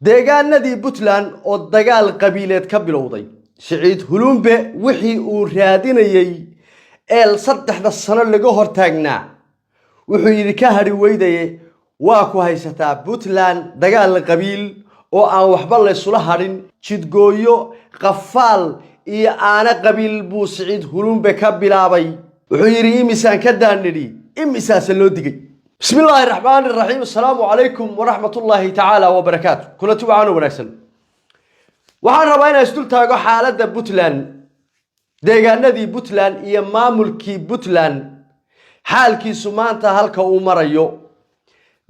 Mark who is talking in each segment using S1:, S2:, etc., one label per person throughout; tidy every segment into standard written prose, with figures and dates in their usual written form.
S1: Deegaanadii Puntland oo dagaal qabiileed ka bilowday, Siciid Hulumbe wixii uu raadinayey eel 3da sano laga hortaagnaa, wuxuu yidhi ka hadhi weydaye, waa ku haysataa Puntland dagaal qabiil oo aan waxba laysula hadhin. Jidgooyo, qafaal iyo aana qabiil buu Siciid Hulumbe ka bilaabay. Wuxuu yidhi imisaan ka daanidhi, imisaase loo digay. Bismi illaahi raxmaani raxiim. Assalaamu calaykum waraxmatullaahi tacaala wabarakaatu. Kulanti wacaano wanaagsan. Waxaan rabaa inaan isdul taago xaaladda Puntland, deegaanadii Puntland iyo maamulkii Puntland xaalkiisu maanta halka uu marayo.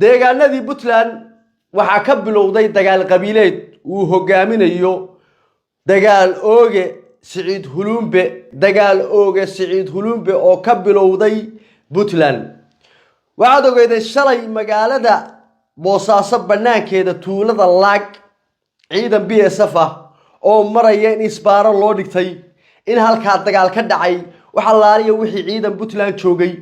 S1: Deegaanadii Puntland waxaa ka bilowday dagaal qabiileed uu hogaaminayo dagaal ooge Siciid Hulumbe. Dagaal ooge Siciid Hulumbe oo ka bilowday Puntland, waxaad ogeydeen shalay magaalada Boosaaso banaankeeda, tuulada Laag, ciidan BSF ah oo maraya in isbaaro loo dhigtay, in halkaa dagaal ka dhacay. Wax allaaliya wixii ciidan Puntland joogay,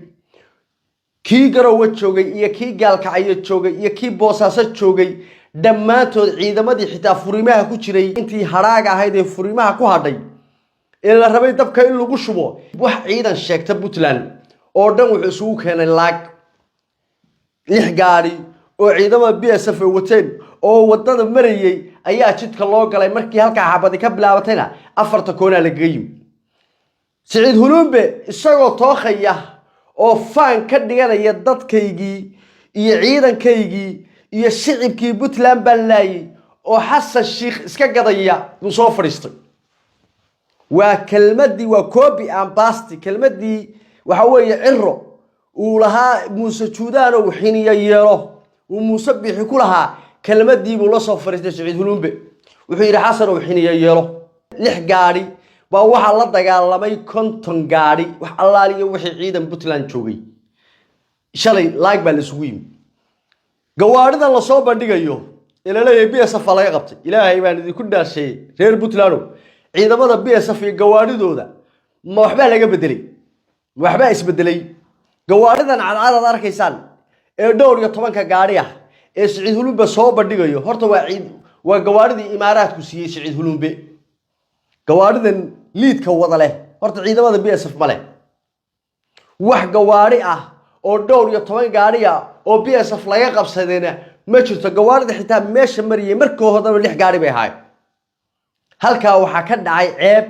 S1: kii Garowe joogay iyo kii Gaalkacyo joogay iyo kii Boosaaso joogay, dhammaantood ciidamadii xitaa furimaha ku jiray, intii hadhaaga ahayd ee furimaha ku hadhay ee la rabay dabka in lagu shubo, wax ciidan sheegta Puntland oo dhan wuxuu isugu keenay Laag. Lix gaadhi oo ciidamada BSF ay wateen oo wadada marayay ayaa jidka loo galay. Markii halkaa xabadi ka bilaabatayna, afarta koonaa lagaga yimi. Siciid Hulumbe isagoo tookhaya oo faan ka dhiganaya, dadkaygii iyo ciidankaygii iyo shicibkii Puntland baan laayay, oo Xasan Shiikh iska gadaya buu soo fadhiistay. Waa kelmadii, waa copy and paste kelmadii. Waxa weeye Ciro uu lahaa Muuse Juudaanow xiniyo yeelo, uu Muuse Bixi ku lahaa, kelmadiibuu la soo fadhiistay Siciid Hulumbe. Wuxuu yidhi Xasan uu xiniyo yeelo. Lix gaadhi baa waxaa la dagaalamay 50 gaadhi. Wax allaaliyo wixii ciidan Puntland joogay shalay Laag baa la isugu yimi. Gawaadhidan lasoo bandhigayo ee laleeyahay BSF baa laga qabtay, Ilaahay baan idinku dhaasheeyey, reer Puntlandow, ciidamada BSF iyo gawaadhidooda ma waxbaa laga bedelay? Ma waxbaa isbedelay? Gawaadhidan cadcad aad arkaysaan ee dhowr iyo tobanka gaadhi ah ee Siciid Hulumbe soo bandhigayo, horta waa ciid, waa gawaadhidii Imaaraadku siiyey Siciid Hulumbe. Gawaadhidan liidka wada leh horta ciidamada BSF ma leh. Wax gawaadhi ah oo dhowr iyo toban gaadhi ah oo BSF laga qabsadayna ma jirto. Gawaadhida xitaa meesha mariyay markii horeba lix gaadhi bay ahaayeen. Halkaa waxaa ka dhacay ceeb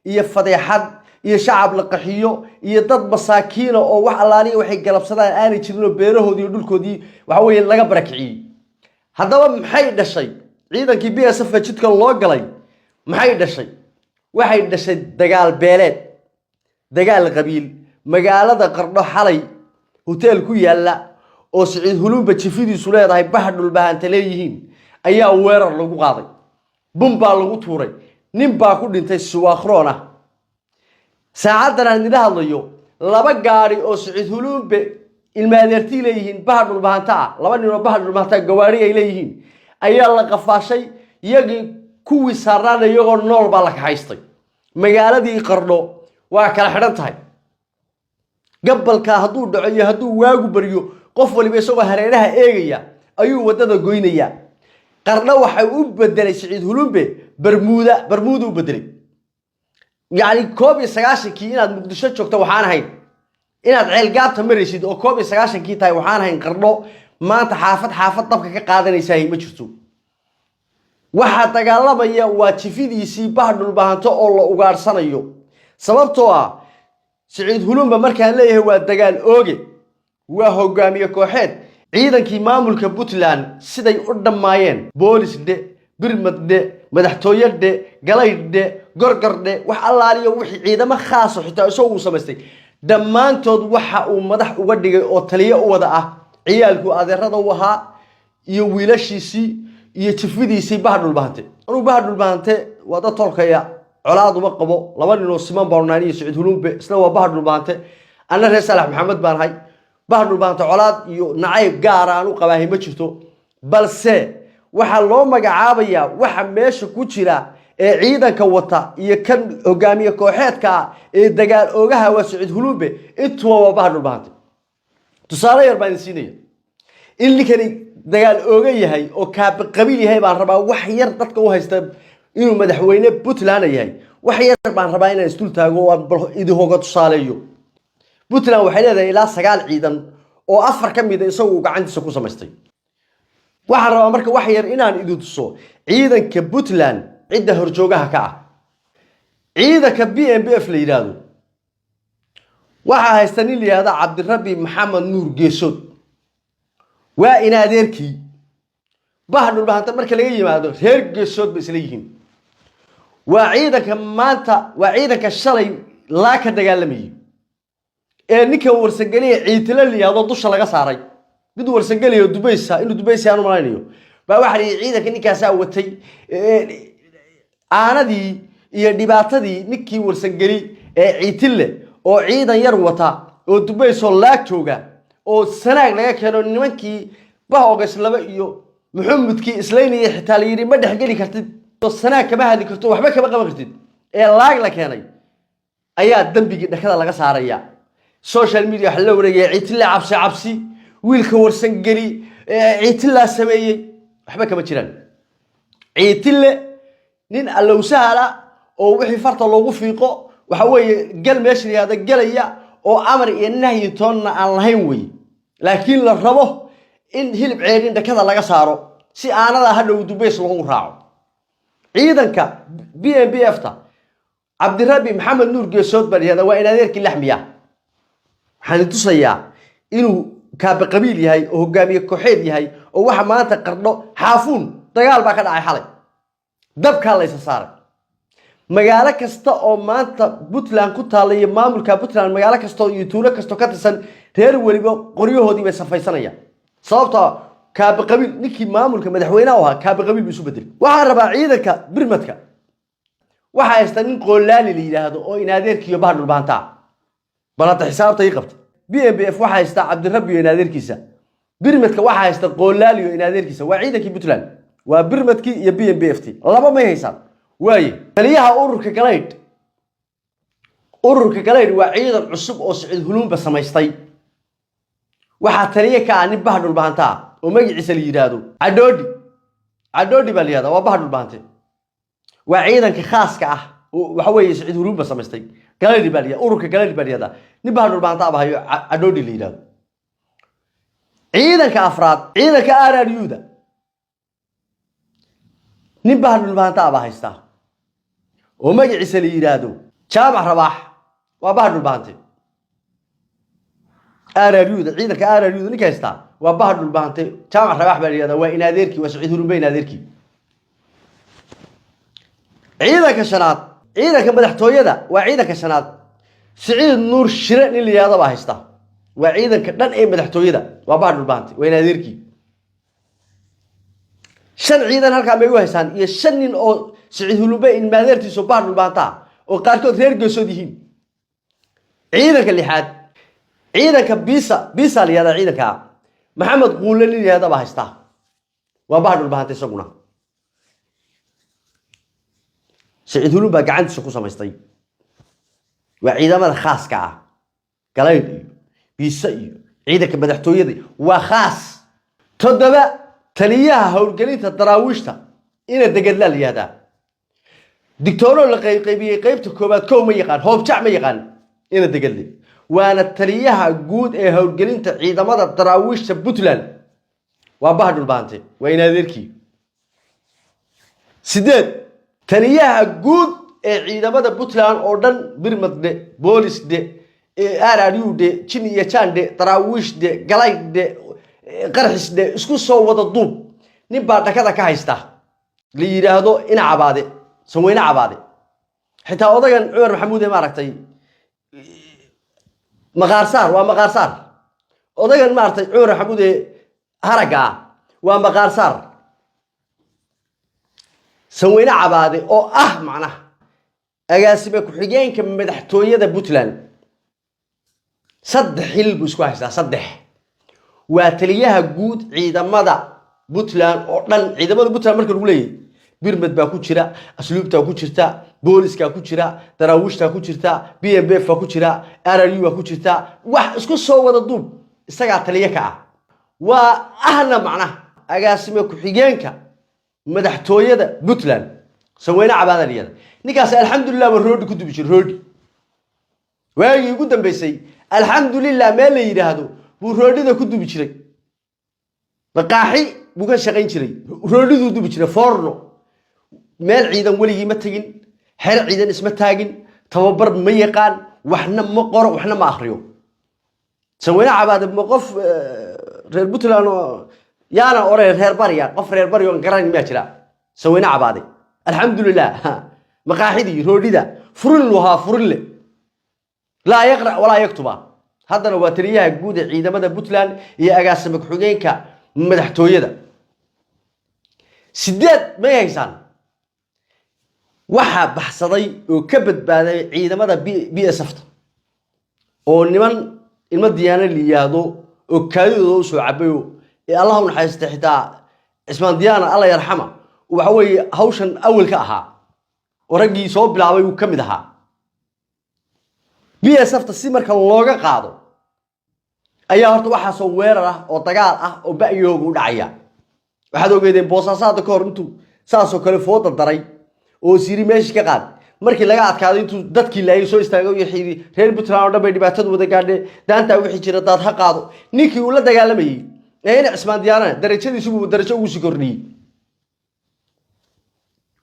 S1: iyo fadeexad iyo shacab la qaxiyo iyo dad masaakiina oo wax allaaliya waxay galabsadaan aanay jirin, oo beerahoodii iyo dhulkoodii waxa weeye laga barakiciyey. Haddaba maxay dhashay? Ciidankii BSF jidka loo galay maxay dhashay? Waxay dhashay dagaal beeleed, dagaal qabiil. Magaalada Qardho xalay hoteel ku yaalla oo Siciid Hulumba jifidiisu leedahay, Baha Dhulbahanta leeyihiin, ayaa weerar lagu qaaday. Bun baa lagu tuuray, nin baa ku dhintay suwaakroon ah. Saacaddan aan idila hadlayo, laba gaadhi oo Siciid Hulumbe ilmaadeertii leeyihiin, Baha Dhulbahanta ah, laba nin oo Baha Dhulbahanta gawaari ay leeyihiin ayaa la qafaashay. Iyagii kuwii saarnaana iyagoo nool baa la kaxaystay. Magaaladii Qardho waa kala xidhan tahay. Gabalka hadduu dhaco iyo hadduu waagu baryo, qof waliba isagoo hareeraha eegaya ayuu waddada goynayaa. Qardho waxay u bedelay Siciid Hulumbe Bermuuda. Bermuuda u bedelay. Yacni 91-kii inaad Muqdisho joogto waxaan ahayn, inaad Ceelgaabta maraysid oo 91-kii tahay waxaan ahayn, Qardho maanta xaafad xaafad dabka ka qaadanaysaa ma jirto. Waxaa dagaalamaya waa jifidiisii Bah Dhulbahanto oo la ugaadhsanayo. Sababtoo ah Siciid Hulumba markaan leeyahay waa dagaal ooge, waa hogaamiye kooxeed, ciidankii maamulka Puntland siday u dhammaayeen, boolis dhe, birmad dhe, madaxtooye dhe, galaydh dhe, gorgor dhe, wax allaaliyo wixii ciidamo khaaso xitaa isagu uu samaystay, dhammaantood waxa uu madax uga dhigay oo taliyo u wada ah ciyaalkuu adeerada u ahaa iyo wiilashiisii iyo jifidiisii Baha Dhulbahante. Anuu Baha Dhulbahante waa dad tolkaya, colaad uma qabo. Laba ninoo siman baanu nahay iyo Siciid Hulumbe. Isna waa Baha Dhulbahante, anna reer Saalax Maxamed baan ahay. Baha Dhulbahante colaad iyo nacayb gaara aan u qabaahay ma jirto, balse waxaa loo magacaabayaa waxa meesha ku jira ee ciidanka wata iyo kan hogaamiye kooxeedka ah ee dagaal oogaha waa Siciid Hulumbe. Intuba waa Baha Dhulbahante. Tusaale yar baan idin siinaya in ninkani dagaal ooga yahay oo kaabi qabiil yahay baan rabaa. Wax yar dadka u haysta inuu madaxweyne Puntland yahay, wax yar baan rabaa inaan isdul taago oo aan bal idinhooga tusaaleeyo. Puntland waxay leedahay ilaa sagaal ciidan oo afar ka mida isagu uu gacantiisa ku samaystay. Waxaan rabaa marka wax yar inaan idin tuso ciidanka Puntland cidda horjoogaha ka ah. Ciidanka BMBF la yidhaahdo waxaa haysta nin la yidhahda Cabdirabi Maxamed Nuur Geesood. Waa ina adeerkii Bah Dhulbahanta. Marka laga yimaado, reer Geesood bay isla yihiin. Waa ciidanka maanta, waa ciidanka shalay laa ka dagaalamayay ee ninka Warsangeliya Ciitila la yihahdo dusha laga saaray. Mid Warsangeliya Dubaysa, inuu Dubaysa aan u malaynayo, baa waxaa la yidhi ciidanka ninkaasaa watay. Aanadii iyo dhibaatadii ninkii Warsangeli ee Ciitille oo ciidan yar wata oo Dubaysoo laag jooga oo Sanaag laga keeno, nimankii Bah Ogaslaba iyo Muxamudkii islaynaya, xitaa la yidhi ma dhexgeli kartid oo Sanaag kama hadli karto, waxba kama qaban kartid, ee laag la keenay ayaa dembigii dhakada laga saaraya. Social media waxaa la wareegaya Ciitille cabsi cabsi, wiilka Warsangeli Ciitillaa sameeyey. Waxba kama jiraan. Ciitille nin allowsahala oo wixii farta loogu fiiqo waxa weeye gal meesha la yihahda gelaya oo amar iyo nahyi toonna aan lahayn wey, laakiin la rabo in hilib ceerin dhakada laga saaro si aanada hadhow Dubays loogu raaco. Ciidanka BMBF ta Cabdirabi Maxamed Nuur Geesood baa la yihahda. Waa in adeerkii Laxmiya. Waxaan tusayaa inuu kaabe qabiil yahay oo hogaamiye kooxeed yahay oo waxa maanta Qardho Xaafuun dagaal baa ka dhacay xalay, dabkaa laysa saaray. Magaalo kasta oo maanta Puntland ku taalla iyo maamulka Puntland, magaalo kastoo iyo tuulo kastoo ka tirsan, reer weliba qoryahoodii bay safaysanayaan, sababtoo kaabe qabiil ninkii maamulka madaxweynaha u ahaa kaabe qabiil buu isu bedelay. Waxaan rabaa ciidanka birmadka waxaa haysta nin Qoolaali la yidhaahdo oo inaadeerkiiyo Bah Dhulbaantaa. Bal hadda xisaabta ii qabta: BMBF waxaa haysta Cabdirabbi oo inaadeerkiisa, birmadka waxaa haysta Qoolaali oo inaadeerkiisa. Waa ciidankii Puntland, waa birmadkii iyo BMBF t laba may haysaan. Waaye taliyaha ururka Galaydh. Ururka Galaydh waa ciidan cusub oo Siciid Huluunba samaystay. Waxaa taliye ka ah nin Bah Dhulbahantaa oo magaciisa la yidhaahdo Cadhoodhi. Cadhoodhi baa la yihahdaa, waa Bah Dhulbahante. Waa ciidanka khaaska ah oo waxa weeye Siciid Huluunba samaystay. Galaydhi baa la yihahdaa, ururka Galaydhi baa la yihahdaa. Nin Bah Dhulbahanta ba hayo, Cadhoodhi la yidhahdo. Ciidanka afraad, ciidanka RRU-da, nin Bah Dhulbahanta baa haystaa oo magaciisa la yidhaahdo Jaamac Rabaax. Waa Bah Dhulbahante. RRU-da, ciidanka RRU-da ninka haystaa waa Bah Dhulbahante, Jaamac Rabaax baa la yihahdaa. Waa inaadeerkii, waa Siciid Hurunbe inaadeerkii. Ciidanka shanaad, ciidanka madaxtooyada, waa ciidanka shanaad. Siciid Nuur Shire nin la yihahdo baa haysta. Waa ciidanka dhan ee madaxtooyada, waa Bah Dhulbahante, waa inaadeerkii. Shan ciidan halkaa may u haysaan iyo shan nin oo Siciid Hulumbe ilmaadeertiisu Bah Dhulbahantaa oo qaarkood reer Geesood yihiin. Ciidanka lixaad, ciidanka Bisa, Bisa la yihahdaa ciidanka, Maxamed Quulle nin yihahda baa haystaa. Waa Bah Dhulbahanta isaguna. Siciid Hulum baa gacantiisa ku samaystay. Waa ciidamada khaaska ah, Galaydh iyo Biise iyo ciidanka madaxtooyada, waa khaas. Toddoba, taliyaha howlgelinta daraawiishta ina Degadlaa la yihahdaa. Digtoonoo la qaybqaybiyey, qeybta koobaad kow ma yaqaan, hoobjac ma yaqaan ina Degadle. Waana taliyaha guud ee howlgelinta ciidamada daraawiishta Puntland. Waa Bah Dhulbaante, waa inadeerkii. Sideed, taliyaha guud ee ciidamada Puntland oo dhan, birmadde, boolisde, RRU de, jin iyo jande, daraawiishde, galaydhe, qarxisde, isku soo wada duub, nin baa dhakada ka haysta la yidhaahdo ina Cabaade, Sanweyne Cabaade. Xitaa odagan Cumar Maxamuud ee maaragtay maqaarsaar, waa maqaarsaar. Odagan maaragtay Cumar Maxamuud ee haragga ah waa maqaarsaar. Sanweyne Cabaade oo ah macnaha agaasime ku-xigeenka madaxtooyada Puntland, saddex xil buu isku haystaa. Saddex: waa taliyaha guud ciidamada Puntland oo dhan. Ciidamada Puntland marka lagu leeyahy, birmed baa ku jira, asluubtaa ku jirta, booliskaa ku jira, daraawiishtaa ku jirta, BMBF baa ku jira, RRU baa ku jirta, wax isku soo wada duub, isagaa taliye ka ah, waa ahna macnaha Agaasime ku-xigeenka madaxtooyada Puntland, Saweyne Cabaadaliyada. Ninkaas, alxamdulilah, ba roodhi ku dubi jira. Roodhi waagii ugu dambeysay, alxamdulilah, meel la yidhaahdo buu roodhida ku dubi jiray. Maqaaxi buu ka shaqayn jiray, roodhiduu dubi jiray, forno. Meel ciidan weligii ma tegin, xero ciidan isma taagin, tababar ma yaqaan, waxna ma qoro, waxna ma akriyo. Saweyne Cabaade ma qof reer Puntland oo yaana ore reer bariya, qof reer bari oon garanayn miyaa jira? Saweyne Cabaade, alxamdulilah, maqaaxidii roodhida furin ahaa, furinle, laa yaqra walaa yaktuba. Haddana waa taliyaha guud ee ciidamada Puntland iyo agaasime ku-xigeenka madaxtooyada. Sideed may haysaan. Waxaa baxsaday oo ka badbaaday ciidamada BSFta oo niman ilmo Diyaano la yihaahdo oo kaadidooda usoo cabayo ee Allah u naxariista, xitaa Cismaan Diyaana, alla yarxama, waxa weeye hawshan awal ka ahaa oo raggii soo bilaabay uu ka mid ahaa. BSFta si marka looga qaado ayaa horta waxaasoo weerar ah oo dagaal ah oo ba'yooga u dhacaya. Waxaad ogeedeen Boosaaso hadda ka hor intuu saasoo kale fooda daray oo siri meeshii ka qaad. Markii laga adkaaday, intuu dadkii laayay soo istaagay oo yidhi, "Reer Puntland oo dhan bay dhibaatadu wada gaadheen, daantaa wixii jira daad ha qaado." Ninkii uu la dagaalamayey ee ina Cismaan Diyaanana darajadiisu buu darajo ugu sii kordhiyey.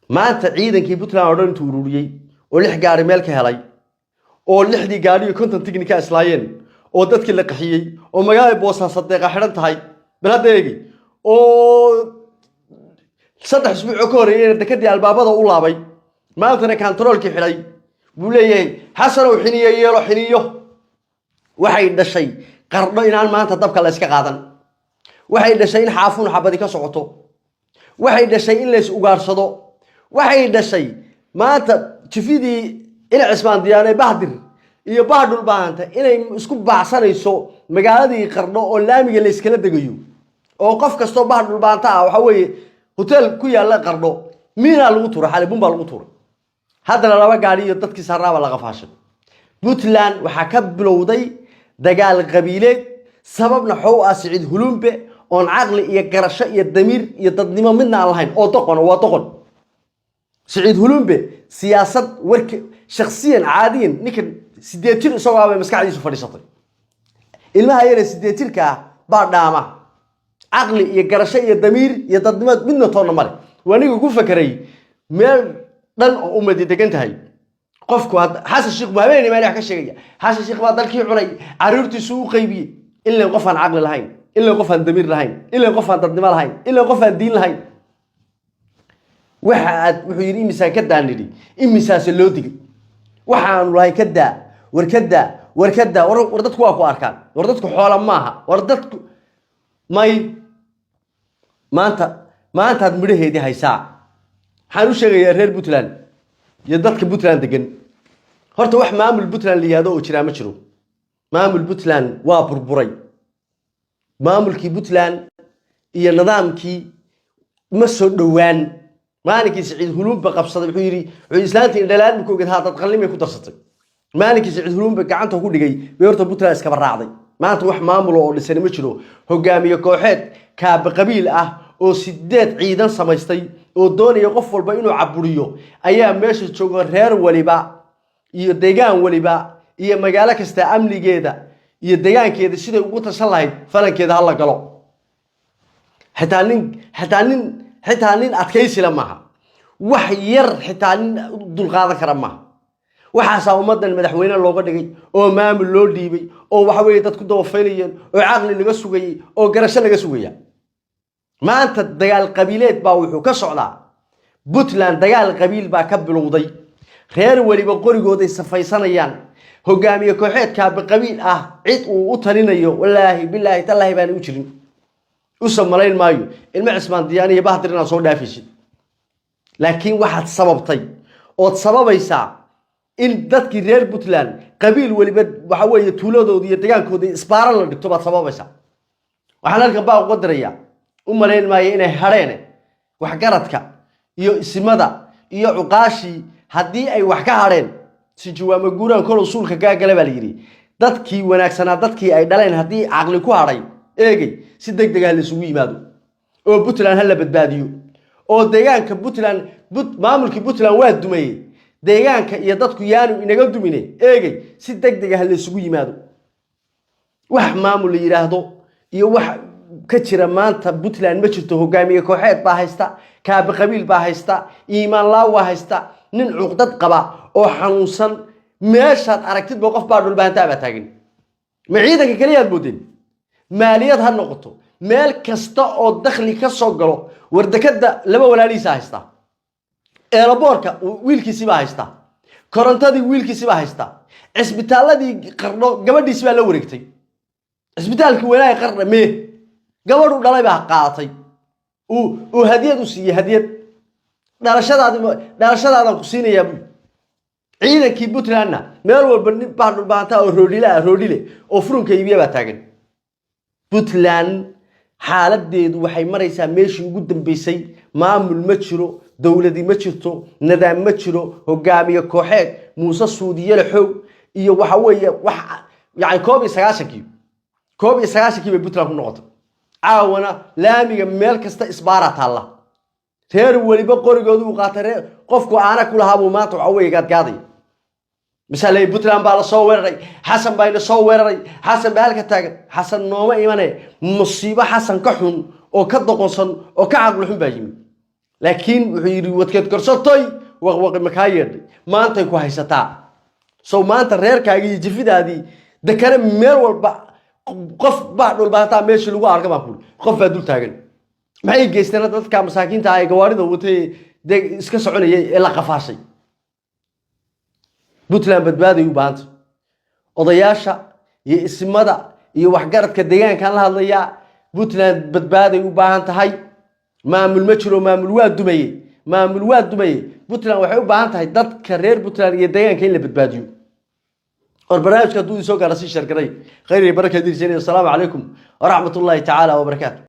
S1: Maanta ciidankii Puntland oo dhan intuu ururiyey oo lix gaari meel ka helay, oo lixdii gaari iyo 50 tignika islaayeen, oo dadkii la qaxiyey, oo magaalada Boosaaso deeqa xidhan tahay. Bal hadda eegi, oo 3 isbuuc oo ka horreeyeyna dekadii albaabada u laabay, maantana kantaroolkii xidhay, buu leeyahay, "Xasanow, xiniyo yeelo, xiniyo." Waxay dhashay Qardho inaan maanta dabka la iska qaadan. Waxay dhashay in Xaafuun xabadi ka socoto. Waxay dhashay in lays ugaarsado. Waxay dhashay maanta jifidii ina Cismaan Diyaane, Bahdir iyo Bahdhul Baahanta, inay isku baacsanayso magaaladii Qardho oo laamiga la iskala degayo, oo qof kastoo Bahdhul Baahanta ah, waxa weeye, hotel ku yaalla Qardho miinaa lagu tuuray, xalibun baa lagu tuuray. Haddana laba gaadhi iyo dadkii saarnaaba laga faashay. Puntland waxaa ka bilowday dagaal qabiileed, sababna xow ah Siciid Hulumbe oon caqli iyo garasho iyo damiir iyo dadnimo midna aan lahayn, oo doqon. Waa doqon Siciid Hulumbe. Siyaasad warka shaksiyan caadiyan, ninkan 8 jir isagoo ah bay maskaxdiisu fadhiisatay. Ilmaha yare 8 jirka ah baa dhaama caqli iyo garasho iyo damiir iyo dadnimo midna toonna male. Waa ninka ku fakeray meel dhan oo ummadi degan tahay. Qofku Xasan Sheikh buu habeenay maalin wax ka sheegaya. Xasan Sheikh baa dalkii cunay, caruurtiisu u qaybiyey. Ilan qof aan caqli lahayn, ilan qof aan damiir lahayn, ilan qof aan dadnimo lahayn, ilan qof aan diin lahayn. Waxa aad wuxuu yidhi, "Imisaan ka daan nidhi, imisaase loo digay?" Waxaanu lahayn, "Ka daa, war ka daa, war ka daa, war, war dadku waa ku arkaan, war dadku xoola maaha, war dadku may." Maanta, maantaad midhaheedii haysaa. Waxaan u sheegayaa reer Puntland iyo dadka Puntland degan, horta wax maamul Puntland la yihahdo oo jiraa ma jiro. Maamul Puntland waa burburay. Maamulkii Puntland iyo nidaamkii ma soo dhowaan. Maalinkii Siciid Huluumba qabsaday, wuxuu yidhi, wuxuu islaantii indhalaan ku oged, haa, dad qallimay ku darsatay. Maalinkii Siciid Huluumba gacanta ku dhigay bay horta Puntland iskaba raacday. Maanta wax maamulo oo dhisani ma jiro. Hogaamiye kooxeed kaaba qabiil ah oo sideed ciidan samaystay oo doonaya qof walba inuu caburiyo ayaa meesha joogo. Reer waliba iyo deegaan waliba iyo magaalo kasta amnigeeda iyo deegaankeeda siday ugu tashan lahayd falankeeda hala galo. Xitaa nin adkaysila maaha, wax yar xitaa nin dulqaadan kara maaha. Waxaasaa ummaddan madaxweyne looga dhigay oo maamul loo dhiibay, oo waxa weeye dad ku dabafaynayeen, oo caqli laga sugayey, oo garasho laga sugaya. Maanta dagaal qabiileed baa wuxuu ka socdaa Puntland. Dagaal qabiil baa ka bilowday. Reer weliba qorigooday safaysanayaan. Hogaamiye kooxeedkaaba qabiil ah cid uu u talinayo, walaahi bilaahi tallaahi, baana u jirin. Usa malayn maayo ilmo Cismaan Diyaan iyo Bahdir inaad soo dhaafaysid, laakiin waxaad sababtay ood sababaysaa in dadkii reer Puntland qabiil weliba, waxa weeye, tuuladooda iyo degaankooda isbaaro la dhigto baad sababaysaa. Waxaan halkan baa uga dirayaa, u malayn maayo inay hadheen waxgaradka iyo isimada iyo cuqaashii. Haddii ay wax ka hadheen, sijawaama guuraan kolow suulka gaagale baa la yidhi. Dadkii wanaagsanaa, dadkii ay dhaleen, haddii caqli ku hadhay, eegay, si deg deg ah la isugu yimaado. Oo Puntland ha la badbaadiyo, oo deegaanka Puntland, maamulkii Puntland waa dumayey. Deegaanka iyo dadku yaanu inaga dumine. Eegay, si deg dega ha la isugu yimaado. Wax maamul la yidhaahdo iyo wax ka jira maanta Puntland ma jirto. Hogaamiye kooxeed baa haysta, kaabi qabiil baa haysta, iimaan laa waa haysta, nin cuqdad qaba oo xanuunsan. Meeshaad aragtidba qof baa Dhulbahantaa baa taagan. Ma ciidanka keliyaad moodeen? Maaliyad ha noqoto, meel kasta oo dakhli ka soo galo. Wardekada laba walaalihiisa haysta, airportka wiilkiisibaa haysta, korontadii wiilkiisibaa haysta, cisbitaaladii Qardho gabadhiisi baa la wareegtay. Cisbitaalkii wanaag Qardha mee gabadhu dhalay baa qaadatay, uu hadiyad u siiyey. Hadiyad dhalashadaadi, dhalashadaadaan ku siinayaa buu. Ciidankii Puntlandna meel walba nin baa Dhulbahantaa oo roodhile ah, roodhile oo furunka iibiya baa taagan. Puntland xaaladeedu waxay maraysaa meeshii ugu dambeysay. Maamul ma jiro, dowladi ma jirto, nidaam ma jiro, hogaamiye kooxeed Muuse Suudiyale xoog iyo waxa weeye wax yani 91-kii, 91-kii bay Puntland ku noqotay. Caawana laamiga meel kasta isbaaraa taalla. Reer weliba qorigoodu uu qaatay. Reer qofku aana ku lahaabuu maanta waxa weeye gaadgaaday. Misale Puntland baa la soo weeraray, Xasan baa ila soo weeraray, Xasan baa halka taagan. Xasan nooma imane. Musiibo Xasan ka xun oo ka doqonsan oo ka caqli xun baa yimid. Laakiin wuxuu yidhi: "Wadkeed korsatoy, waqwaqi makaa yeedhay." Maantay ku haysataa sow maanta reerkaagii iyo jifidaadii dekane. Meel walba qof baa Dhulbahantaa meeshii lagu arka baan kuuri qof baa dul taagan. Maxay geysteen hadda dadka masaakiinta ah ee gawaarida watay, dee iska soconayay ee la qafaashay? Puntland badbaaday u baahanta. Odayaasha iyo ismada iyo waxgaradka deegaankan la hadlayaa, Puntland badbaaday u baahan tahay. Maamul ma jiro, maamul waa dumaye, maamul waa dumaye. Puntland waxay u baahan tahay dadka reer Puntland iyo deegaanka in la badbaadiyo. Or barnaamijka hadduu soo gaara, sii share garay. Khayr iyo baraka dirsanaya. Asalaamu calaykum waraxmat ullaahi tacaala wabarakaatu.